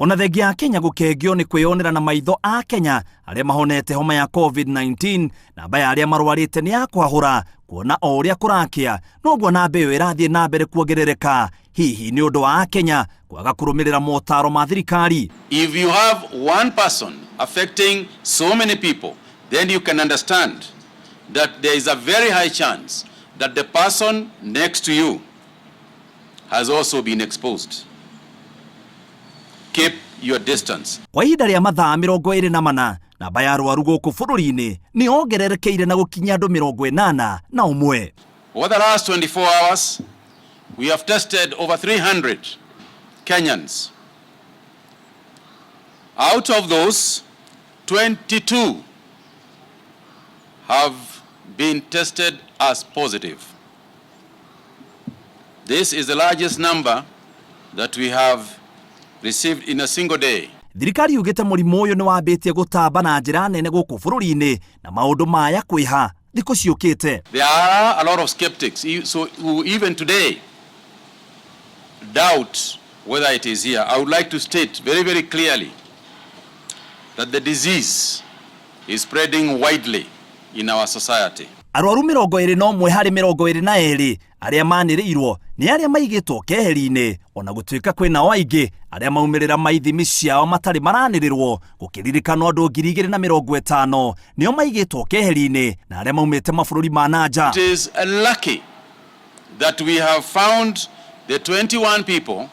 Ona thengia ya Kenya gũkengio nĩ kwĩyonera na maitho a Kenya arĩa mahonete homa ya COVID-19, namba ya arĩa marwarĩte nĩ ya kwahũra, kuona o ũrĩa kũrakĩa noguo namba ĩyo ĩrathiĩ na mbere kuongerereka, hihi nĩ ũndũ wa Akenya kwaga kũrũmĩrĩra motaro ma thirikari. If you have one person affecting so many people, then you can understand that there is a very high chance that the person next to you has also been exposed. Keep your distance. Kwa ihinda rĩa mathaa 24, namba ya arwaru gũkũ bũrũri-inĩ nĩ yongererekeire na gũkinyia andũ 81. Over the last 24 hours, we have tested over 300 Kenyans. Out of those, 22 have been tested as positive. This is the largest number that we have received in a single day. Thirikari yugĩte mũrimũ ũyũ nĩ wambĩtie gũtamba na njĩra nene gũkũ bũrũri-inĩ na maũndũ maya kwĩha thikũ ciũkĩte. There are a lot of skeptics so who even today doubt whether it is here. I would like to state very, very clearly that the disease is spreading widely in our society. Arwaru 21 harĩ 22 arĩa manĩrĩirwo nĩ arĩa maigĩtwo keheri-inĩ, ona gũtuĩka kwĩnao aingĩ arĩa maumĩrĩra ma ithimi ciao matarĩ maranĩrĩrwo. Gũkĩririkanwo andũ 2050 nĩo maigĩtwo keheri-inĩ na arĩa maumĩte mabũrũri ma na nja. It is lucky that we have found the 21 people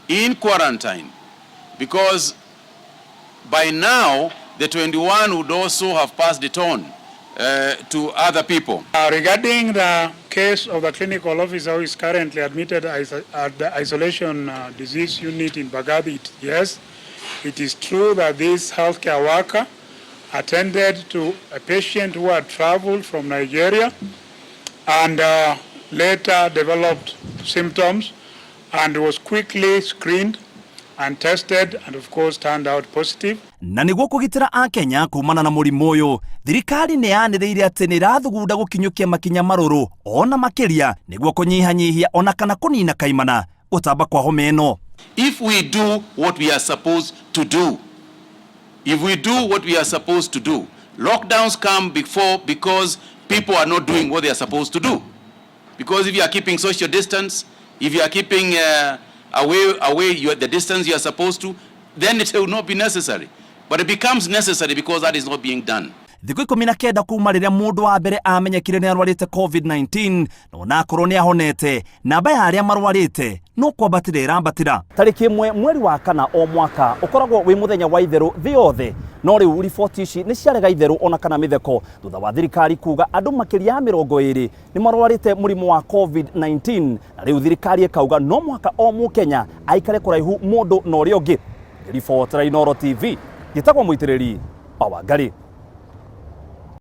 in quarantine, because by now the 21 would also have passed it on to other people. Regarding the case of the clinical officer who is currently admitted at the isolation disease unit in Mbagathi, yes, it is true that this healthcare worker attended to a patient who had traveled from Nigeria and later developed symptoms and was quickly screened and tested and, of course, turned out positive. Na nĩguo kũgitĩra Akenya kumana na mũrimũ ũyũ, thirikari nĩ yanĩrĩire atĩ nĩ ĩrathugunda gũkinyũkia makinya marũrũ ona makĩria nĩguo kũnyihanyihia ona kana kũnina kaimana gũtamba kwa homa ĩno. If we do what we are supposed to do, if we do what we are supposed to do, lockdowns come before because people are not doing what they are supposed to do. Because if you are keeping social distance, if you are keeping away the distance you are supposed to, then it will not be necessary. But it becomes necessary because that is not being done. Thikũ 19 kuma rĩrĩa mũndũ wa mbere amenyekire nĩ arwarĩte COVID-19, na onakorwo nĩ ahonete, namba ya arĩa marwarĩte no kwambatĩra ĩrambatĩra. Tarĩki 1 mweri wa 4 o mwaka ũkoragwo wĩ mũthenya wa itherũ thĩ yothe, no rĩu riboti ici nĩ ciarega itherũ ona kana mĩtheko, thutha wa thirikari kuga andũ makĩria ya 20 nĩ marwarĩte mũrimũ wa COVID-19, na rĩu thirikari ĩkauga no mũhaka o Mũkenya aikare kũraihu mũndũ na ũrĩa ũngĩ. Ribotera Inooro TV, ngĩtagwo Mũitĩrĩri wa Wangari.